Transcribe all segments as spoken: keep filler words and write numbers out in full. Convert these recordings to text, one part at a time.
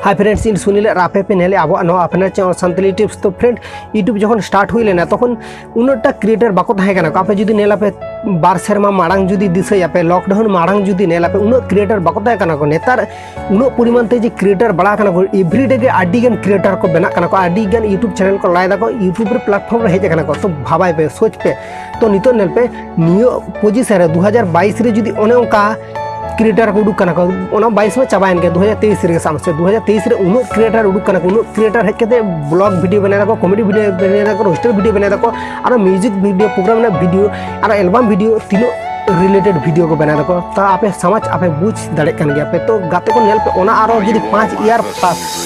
Hi friends, ᱤᱧ ᱥᱩᱱᱤᱞ ᱟᱨ ᱟᱯᱮ ᱯᱮ ᱧᱮᱞᱮᱫᱼᱟ ᱟᱵᱚᱣᱟᱜ ᱱᱚᱣᱟ ᱟᱯᱱᱟᱨ channel Santali Tips᱾ ᱛᱚ friend, YouTube ᱡᱚᱠᱷᱚᱱ start ᱦᱩᱭ ᱞᱮᱱᱟ, ᱛᱚᱠᱷᱚᱱ ᱩᱱᱟᱹᱜᱴᱟ creator ᱵᱟᱠᱚ ᱛᱟᱦᱮᱸ ᱠᱟᱱᱟ ᱠᱚ᱾ ᱟᱯᱮ ᱡᱩᱫᱤ ᱧᱮᱞᱟᱯᱮ, ᱵᱟᱨ ᱥᱮᱨᱢᱟ ᱢᱟᱲᱟᱝ ᱡᱩᱫᱤ ᱫᱤᱥᱟᱹᱭᱟᱯᱮ, lockdown ᱢᱟᱲᱟᱝ ᱡᱩᱫᱤ ᱧᱮᱞᱟᱯᱮ, ᱩᱱᱟᱹᱜ creator ᱵᱟᱠᱚ ᱛᱟᱦᱮᱸ ᱠᱟᱱᱟ ᱠᱚ᱾ ᱱᱮᱛᱟᱨ ᱩᱱᱟᱹᱜ ᱯᱚᱨᱤᱢᱟᱱ ᱛᱮ ᱡᱮ creator ᱵᱟᱲᱟ ᱠᱟᱱᱟ ᱠᱚ, everyday ᱜᱮ ᱟᱹᱰᱤ ᱜᱟᱱ creator ᱠᱚ ᱵᱮᱱᱟᱜ ᱠᱟᱱᱟ ᱠᱚ, ᱟᱹᱰᱤ ᱜᱟᱱ YouTube channel ᱠᱚ ᱞᱟᱭ ᱫᱟᱠᱚ, YouTube ᱨᱮ platform ᱨᱮ ᱦᱮᱡ ᱟᱠᱟᱱᱟ ᱠᱚ᱾ ᱛᱚ ᱵᱷᱟᱵᱟᱭ ᱯᱮ, ᱥᱳᱪ ᱯᱮ, ᱛᱚ ᱱᱤᱛᱚᱜ ᱧᱮᱞ ᱯᱮ, ᱱᱤᱭᱟᱹ position ᱨᱮ ᱫᱩ ᱦᱟᱡᱟᱨ ᱵᱟᱭᱤᱥ ᱨᱮ ᱡᱩᱫᱤ ᱚᱱᱮ ᱚᱱᱠᱟ creator ᱠᱚ ᱩᱰᱩᱠ ᱠᱟᱱᱟ ᱠᱚ, ᱚᱱᱟ ᱵᱟᱭᱤᱥ ᱢᱟ ᱪᱟᱵᱟᱭᱮᱱ ᱜᱮᱭᱟ, ᱫᱩ ᱦᱟᱡᱟᱨ ᱛᱮᱭᱤᱥ ᱨᱮᱜᱮ ᱥᱟᱵ ᱢᱮᱥᱮ, ᱫᱩ ᱦᱟᱡᱟᱨ ᱛᱮᱭᱤᱥ ᱨᱮ ᱩᱱᱟᱹᱜ creator ᱩᱰᱩᱠ ᱠᱟᱱᱟ ᱠᱚ, ᱩᱱᱟᱹᱜ creator ᱦᱮᱡ ᱠᱟᱛᱮ vlog video ᱵᱮᱱᱟᱣ ᱫᱟᱠᱚ, comedy video ᱵᱮᱱᱟᱣ ᱫᱟᱠᱚ, roaster video ᱵᱮᱱᱟᱣ ᱫᱟᱠᱚ, ᱟᱨᱚ music video, program ᱨᱮᱱᱟᱜ video, ᱟᱨᱚ album video, ᱛᱤᱱᱟᱹᱜ related video ᱠᱚ ᱵᱮᱱᱟᱣ ᱫᱟᱠᱚ᱾ ᱛᱟ ᱟᱯᱮ ᱥᱚᱢᱟᱡᱽ ᱟᱯᱮ ᱵᱩᱡᱽ ᱫᱟᱲᱮᱭᱟᱜ ᱠᱟᱱ ᱜᱮᱭᱟ ᱯᱮ᱾ ᱛᱚ ᱜᱟᱛᱮ ᱠᱚ ᱧᱮᱞ ᱯᱮ, ᱚᱱᱟ ᱟᱨᱚ ᱡᱩᱫᱤ ᱯᱟᱸᱪ year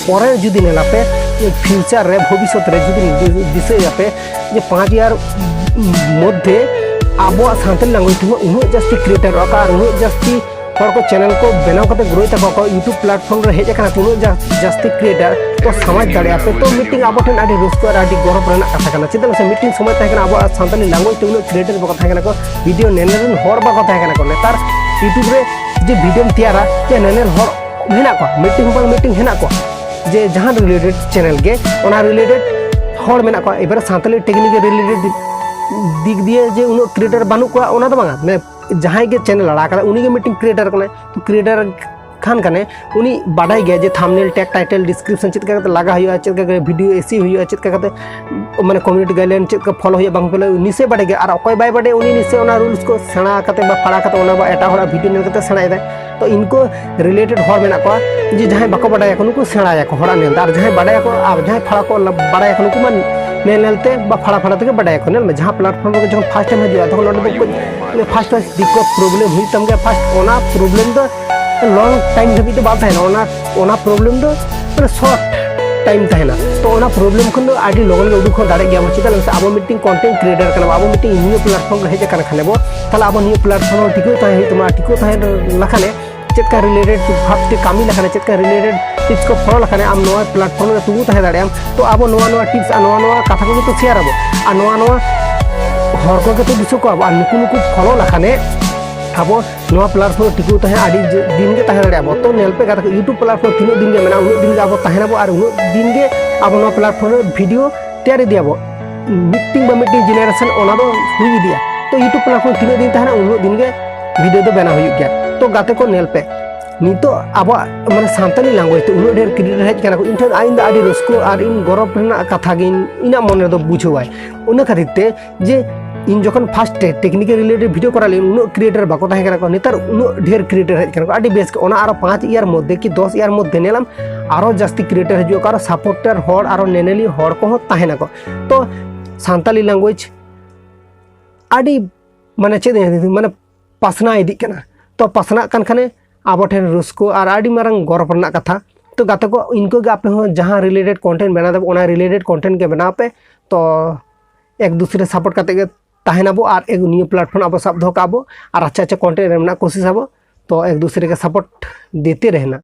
ᱯᱚᱨᱮ ᱡᱩᱫᱤ ᱧᱮᱞᱟᱯᱮ, future ᱨᱮ, ᱵᱷᱚᱵᱤᱥᱥᱚᱛ ᱨᱮ ᱡᱩᱫᱤ ᱫᱤᱥᱟᱹᱭᱟᱯᱮ ᱡᱮ ᱯᱟᱸᱪ year ᱢᱚᱫᱽᱫᱷᱮ ᱟᱵᱚᱣᱟᱜ ᱥᱟᱱᱛᱟᱲᱤ language ᱛᱮᱦᱚᱸ ᱩᱱᱟᱹᱜ ᱡᱟᱹᱥᱛᱤ creatorᱚᱜᱼᱟ ᱠᱚ ᱟᱨ ᱩᱱᱟᱹᱜ ᱡᱟᱹᱥᱛᱤ ᱦᱚᱲ ᱠᱚ channel ᱠᱚ ᱵᱮᱱᱟᱣ ᱠᱟᱛᱮ growᱭ ᱛᱟᱠᱚᱣᱟ ᱠᱚ, YouTube platform ᱨᱮ ᱦᱮᱡ ᱟᱠᱟᱱᱟ ᱠᱚ, ᱩᱱᱟᱹᱜ ᱡᱟ-, ᱡᱟᱹᱥᱛᱤ creator, ᱛᱚ ᱥᱚᱢᱟᱡᱽ ᱫᱟᱲᱮᱭᱟᱜᱼᱟ ᱯᱮ᱾ ᱛᱚ ᱢᱤᱫᱴᱤᱝ ᱟᱵᱚ ᱴᱷᱮᱱ ᱟᱹᱰᱤ ᱨᱟᱹᱥᱠᱟᱹ ᱟᱨ ᱟᱹᱰᱤ ᱜᱚᱨᱚᱵᱽ ᱨᱮᱱᱟᱜ ᱠᱟᱛᱷᱟ ᱠᱟᱱᱟ᱾ ᱪᱮᱫᱟᱜ ᱥᱮ ᱢᱤᱫᱴᱤᱝ ᱥᱚᱢᱚᱭ ᱛᱟᱦᱮᱸ ᱠᱟᱱᱟ ᱟᱵᱚᱣᱟᱜ ᱥᱟᱱᱛᱟᱲᱤ language ᱛᱮ ᱩᱱᱟᱹᱜ creator ᱵᱟᱠᱚ ᱛᱟᱦᱮᱸ ᱠᱟᱱᱟ ᱠᱚ, video ᱧᱮᱧᱮᱞ ᱨᱮᱱ ᱦᱚᱲ ᱵᱟᱠᱚ ᱛᱟᱦᱮᱸ ᱠᱟᱱᱟ ᱠᱚ᱾ ᱱᱮᱛᱟᱨ YouTube ᱨᱮ ᱡᱮ videoᱢ ᱛᱮᱭᱟᱨᱟ, ᱡᱮ ᱧᱮᱧᱮᱞ ᱦᱚᱲ ᱢᱮᱱᱟᱜ ᱠᱚᱣᱟ, ᱢᱤᱫᱴᱤᱝ ᱦᱚᱸ ᱵᱟᱝ ᱢᱤᱫᱴᱤᱝ ᱦᱮᱱᱟᱜ ᱠᱚᱣᱟ, ᱡᱮ ᱡᱟᱦᱟᱸ related channel ᱜᱮ ᱚᱱᱟ related ᱦᱚᱲ ᱢᱮᱱᱟᱜ ᱠᱚᱣᱟ᱾ ᱮᱵᱟᱨᱮ ᱥᱟᱱᱛᱟᱲᱤ technique related ᱫᱤᱠ ᱫᱤᱭᱮ ᱡᱮ ᱩᱱᱟᱹᱜ creator ᱵᱟᱹᱱᱩᱜ ᱠᱚᱣᱟ ᱚᱱᱟ ᱫᱚ ᱵᱟᱝᱟ, ᱢᱟᱱᱮ ᱡᱟᱦᱟᱸᱭ ᱜᱮ channel ᱟᱲᱟᱜ ᱠᱟᱫᱟ ᱩᱱᱤ ᱜᱮ ᱢᱤᱫᱴᱤᱝ creator ᱠᱟᱱᱟᱭ᱾ ᱛᱚ creator ᱠᱷᱟᱱ ᱠᱟᱱᱮ, ᱩᱱᱤ ᱵᱟᱰᱟᱭ ᱜᱮᱭᱟ ᱡᱮ thumbnail, tag, title, description ᱪᱮᱫ ᱞᱮᱠᱟ ᱠᱟᱛᱮ ᱞᱟᱜᱟ ᱦᱩᱭᱩᱜᱼᱟ, ᱪᱮᱫ ᱞᱮᱠᱟ ᱠᱟᱛᱮ video SEO ᱦᱩᱭᱩᱜᱼᱟ, ᱪᱮᱫ ᱞᱮᱠᱟ ᱠᱟᱛᱮ ᱢᱟᱱᱮ community guideline ᱪᱮᱫ ᱞᱮᱠᱟ follow ᱦᱩᱭᱩᱜᱼᱟ ᱵᱟᱝ follow ᱦᱩᱭᱩᱜᱼᱟ, ᱱᱤᱥᱪᱚᱭ ᱵᱟᱰᱟᱭ ᱜᱮᱭᱟ᱾ ᱟᱨ ᱚᱠᱚᱭ ᱵᱟᱭ ᱵᱟᱰᱟᱭᱟ ᱩᱱᱤ ᱱᱤᱥᱪᱚᱭ ᱚᱱᱟ rules ᱠᱚ ᱥᱮᱬᱟ ᱠᱟᱛᱮ ᱵᱟ ᱯᱟᱲᱦᱟᱣ ᱠᱟᱛᱮ ᱚᱱᱟ ᱵᱟ ᱮᱴᱟᱜ ᱦᱚᱲᱟᱜ video ᱧᱮᱞ ᱠᱟᱛᱮ ᱥᱮᱬᱟᱭᱮᱫᱟᱭ᱾ ᱛᱚ ᱤᱱᱠᱩ related ᱦᱚᱲ ᱢᱮᱱᱟᱜ ᱠᱚᱣᱟ ᱡᱮ ᱡᱟᱦᱟᱸᱭ ᱵᱟᱠᱚ ᱵᱟᱰᱟᱭᱟᱠᱚ ᱱᱩᱠᱩ ᱥᱮᱬᱟᱭᱟᱠᱚ ᱦᱚᱲᱟᱜ ᱧᱮᱞᱛᱮ, ᱟᱨ ᱡᱟᱦᱟᱸᱭ ᱵᱟᱰᱟᱭᱟᱠᱚ ᱟᱨ ᱡᱟᱦᱟᱸᱭ ᱯᱷᱟᱲᱟ ᱠᱚ ᱵᱟᱰᱟᱭᱟᱠᱚ ᱱᱩᱠᱩ ᱢᱟ ᱧᱮᱞ ᱧᱮᱞᱛᱮ ᱵᱟ ᱯᱷᱟᱲᱟ ᱯᱷᱟᱲᱟ ᱛᱮᱜᱮ ᱵᱟᱰᱟᱭᱟᱠᱚ᱾ ᱧᱮᱞ ᱢᱮ ᱡᱟᱦᱟᱸ platform ᱨᱮ ᱡᱚᱠᱷᱚᱱ first time ᱦᱤᱡᱩᱜᱼᱟ ᱛᱚᱠᱷᱚᱱ ᱚᱸᱰᱮ ᱫᱚ ᱠᱟᱹᱡ first first ᱫᱤᱠᱠᱚᱛ problem ᱦᱩᱭᱩᱜ ᱛᱟᱢ ᱜᱮᱭᱟ᱾ First ᱚᱱᱟ problem ᱫᱚ long time ᱫᱷᱟᱹᱵᱤᱡ ᱫᱚ ᱵᱟᱝ ᱛᱟᱦᱮᱱᱟ, ᱚᱱᱟ ᱚᱱᱟ problem ᱫᱚ ᱢᱟᱱᱮ short time ᱛᱟᱦᱮᱱᱟ᱾ ᱛᱚ ᱚᱱᱟ problem ᱠᱷᱚᱱ ᱫᱚ ᱟᱹᱰᱤ ᱞᱚᱜᱚᱱ ᱜᱮ ᱩᱰᱩᱠ ᱦᱚᱸ ᱫᱟᱲᱮᱭᱟᱜ ᱜᱮᱭᱟ ᱵᱚᱱ᱾ ᱪᱮᱫᱟᱜ ᱞᱟᱹᱭ ᱢᱮᱥᱮ ᱟᱵᱚ ᱢᱤᱫᱴᱤᱝ content creator ᱠᱟᱱᱟ ᱵᱚᱱ, ᱟᱵᱚ ᱢᱤᱫᱴᱤᱝ ᱱᱤᱭᱟᱹ platform ᱨᱮ ᱦᱮᱡ ᱟᱠᱟᱱ ᱠᱷᱟᱱ ᱵᱚ, ᱛᱟᱦᱚᱞᱮ ᱟᱵᱚ ᱱᱤᱭᱟᱹ platform ᱨᱮ ᱴᱤᱠᱟᱹᱣ ᱛᱟᱦᱮᱸ ᱦᱩᱭᱩᱜ ᱛᱟᱢᱟ᱾ ᱴᱤᱠᱟᱹᱣ ᱛᱟᱦᱮᱸ ᱞᱮᱠᱷᱟᱱ ᱪᱮᱫ ᱞᱮᱠᱟ related ᱵᱷᱟᱵᱽ ᱛᱮ ᱠᱟᱹᱢᱤ ᱞᱮᱠᱷᱟᱱ, ᱪᱮᱫ ᱞᱮᱠᱟ related tips ᱠᱚ follow ᱞᱮᱠᱷᱟᱱ ᱟᱢ ᱱᱚᱣᱟ platform ᱨᱮ ᱛᱤᱸᱜᱩ ᱛᱟᱦᱮᱸ ᱫᱟᱲᱮᱭᱟᱜ ᱟᱢ᱾ ᱛᱚ ᱟᱵᱚ ᱱᱚᱣᱟ ᱱᱚᱣᱟ tips ᱟᱨ ᱱᱚᱣᱟ ᱱᱚᱣᱟ ᱠᱟᱛᱷᱟ ᱠᱚᱜᱮ ᱛᱚ share ᱟᱵᱚ, ᱟᱨ ᱱᱚᱣᱟ ᱱᱚᱣᱟ ᱦᱚᱲ ᱠᱚᱜᱮ ᱛᱚ ᱫᱤᱥᱟᱹ ᱠᱚᱣᱟ ᱵᱚ, ᱟᱨ ᱱᱩᱠᱩ ᱱᱩᱠᱩ follow ᱞᱮᱠᱷᱟᱱᱮ ᱟᱵᱚ ᱱᱚᱣᱟ platform ᱨᱮ ᱴᱤᱠᱟᱹᱣ ᱛᱟᱦᱮᱸ ᱟᱹᱰᱤ ᱡᱮ-, ᱫᱤᱱ ᱜᱮ ᱛᱟᱦᱮᱸ ᱫᱟᱲᱮᱭᱟᱜᱼᱟ ᱵᱚ᱾ ᱛᱚ ᱧᱮᱞ ᱯᱮ ᱜᱟᱛᱮ ᱠᱚ, YouTube platform ᱛᱤᱱᱟᱹᱜ ᱫᱤᱱ ᱜᱮ ᱢᱮᱱᱟᱜᱼᱟ, ᱩᱱᱟᱹᱜ ᱫᱤᱱ ᱜᱮ ᱟᱵᱚ ᱛᱟᱦᱮᱱᱟᱵᱚ ᱟᱨ ᱩᱱᱟᱹᱜ ᱫᱤᱱ ᱜᱮ ᱟᱵᱚ ᱱᱚᱣᱟ platform ᱨᱮ video ᱛᱮᱭᱟᱨ ᱤᱫᱤᱭᱟᱵᱚ᱾ ᱢᱤᱫᱴᱤᱝ ᱵᱟ ᱢᱤᱫᱴᱤᱝ generation ᱚᱱᱟ ᱫᱚ ᱦᱩᱭ ᱤᱫᱤᱜᱼᱟ᱾ ᱛᱚ YouTube platform ᱛᱤᱱᱟᱹᱜ ᱫᱤᱱ ᱛᱟᱦᱮᱱᱟ, ᱩᱱᱟᱹᱜ ᱫᱤᱱ ᱜᱮ video ᱫᱚ ᱵᱮᱱᱟᱣ ᱦᱩᱭᱩᱜ ᱜᱮᱭᱟ᱾ ᱛᱚ ᱜᱟᱛᱮ ᱠᱚ ᱧᱮᱞ ᱯᱮ, ᱱᱤᱛᱚᱜ ᱟᱵᱚᱣᱟᱜ ᱢᱟᱱᱮ ᱥᱟᱱᱛᱟᱞᱤ language ᱛᱮ ᱩᱱᱟᱹᱜ ᱰᱷᱮᱨ creator ᱦᱮᱡ ᱠᱟᱱᱟ ᱠᱚ, ᱤᱧ ᱴᱷᱮᱱ ᱤᱧ ᱫᱚ ᱟᱹᱰᱤ ᱨᱟᱹᱥᱠᱟᱹ ᱟᱨ ᱤᱧ ᱜᱚᱨᱚᱵᱽ ᱨᱮᱱᱟᱜ ᱠᱟᱛᱷᱟ ᱜᱤᱧ, ᱤᱧᱟᱹᱜ ᱢᱚᱱᱮ ᱨᱮᱫᱚ ᱵᱩᱡᱷᱟᱹᱣᱟᱭ᱾ ᱚᱱᱟ ᱠᱷᱟᱹᱛᱤᱨ ᱛᱮ ᱡᱮ ᱤᱧ ᱡᱚᱠᱷᱚᱱ first ᱨᱮ technical related video ᱠᱚᱨᱟᱣ ᱞᱮᱫ, ᱩᱱᱟᱹᱜ creator ᱵᱟᱠᱚ ᱛᱟᱦᱮᱸ ᱠᱟᱱᱟ ᱠᱚ, ᱱᱮᱛᱟᱨ ᱩᱱᱟᱹᱜ ᱰᱷᱮᱨ creator ᱦᱮᱡ ᱠᱟᱱᱟ ᱠᱚ, ᱟᱹᱰᱤ ᱵᱮᱥ ᱜᱮ᱾ ᱚᱱᱟ ᱟᱨᱚ ᱯᱟᱸᱪ year ᱢᱚᱫᱽᱫᱷᱮ ᱠᱤ ᱫᱚᱥ year ᱢᱚᱫᱽᱫᱷᱮ ᱧᱮᱞᱟᱢ ᱟᱨᱚ ᱡᱟᱹᱥᱛᱤ creator ᱦᱤᱡᱩᱜ ᱟᱠᱚ, ᱟᱨᱚ supporter ᱦᱚᱲ, ᱟᱨᱚ ᱧᱮᱧᱮᱞᱤᱭᱟᱹ ᱦᱚᱲ ᱠᱚᱦᱚᱸ ᱛᱟᱦᱮᱱᱟᱠᱚ᱾ ᱛᱚ ᱥᱟᱱᱛᱟᱞᱤ language ᱟᱹᱰᱤ ᱢᱟᱱᱮ ᱪᱮᱫ ᱤᱧ ᱢᱮᱱᱟ, ᱢᱟᱱᱮ ᱯᱟᱥᱱᱟᱣ ᱤᱫᱤᱜ ᱠᱟᱱᱟ᱾ ᱛᱚ ᱯᱟᱥᱱᱟᱜ ᱠᱟᱱ ᱠᱷᱟᱱᱮ ᱟᱵᱚ ᱴᱷᱮᱱ ᱨᱟᱹᱥᱠᱟᱹ ᱟᱨ ᱟᱹᱰᱤ ᱢᱟᱨᱟᱝ ᱜᱚᱨᱚᱵᱽ ᱨᱮᱱᱟᱜ ᱠᱟᱛᱷᱟ᱾ ᱛᱚ ᱜᱟᱛᱮ ᱠᱚ, ᱤᱱᱠᱟᱹ ᱜᱮ ᱟᱯᱮ ᱦᱚᱸ ᱡᱟᱦᱟᱸ related content ᱵᱮᱱᱟᱣ ᱫᱟᱯᱮ, ᱚᱱᱟ related content ᱜᱮ ᱵᱮᱱᱟᱣ ᱯᱮ᱾ ᱛᱚ ᱮᱠ ᱫᱩᱥᱨᱮ support ᱠᱟᱛᱮ ᱜᱮ ᱛᱟᱦᱮᱱᱟᱵᱚ ᱟᱨ ᱮᱠ ᱱᱤᱭᱟᱹ platform ᱟᱵᱚ ᱥᱟᱵ ᱫᱚᱦᱚ ᱠᱟᱜᱼᱟ ᱵᱚ ᱟᱨ ᱟᱪᱪᱷᱟ ᱟᱪᱪᱷᱟ content ᱨᱮ ᱨᱮᱱᱟᱜ ᱠᱳᱥᱤᱥ ᱟᱵᱚ᱾ ᱛᱚ ᱮᱠ ᱫᱩᱥᱨᱮ ᱜᱮ support ᱫᱮᱛᱮ ᱨᱮᱦᱱᱟ᱾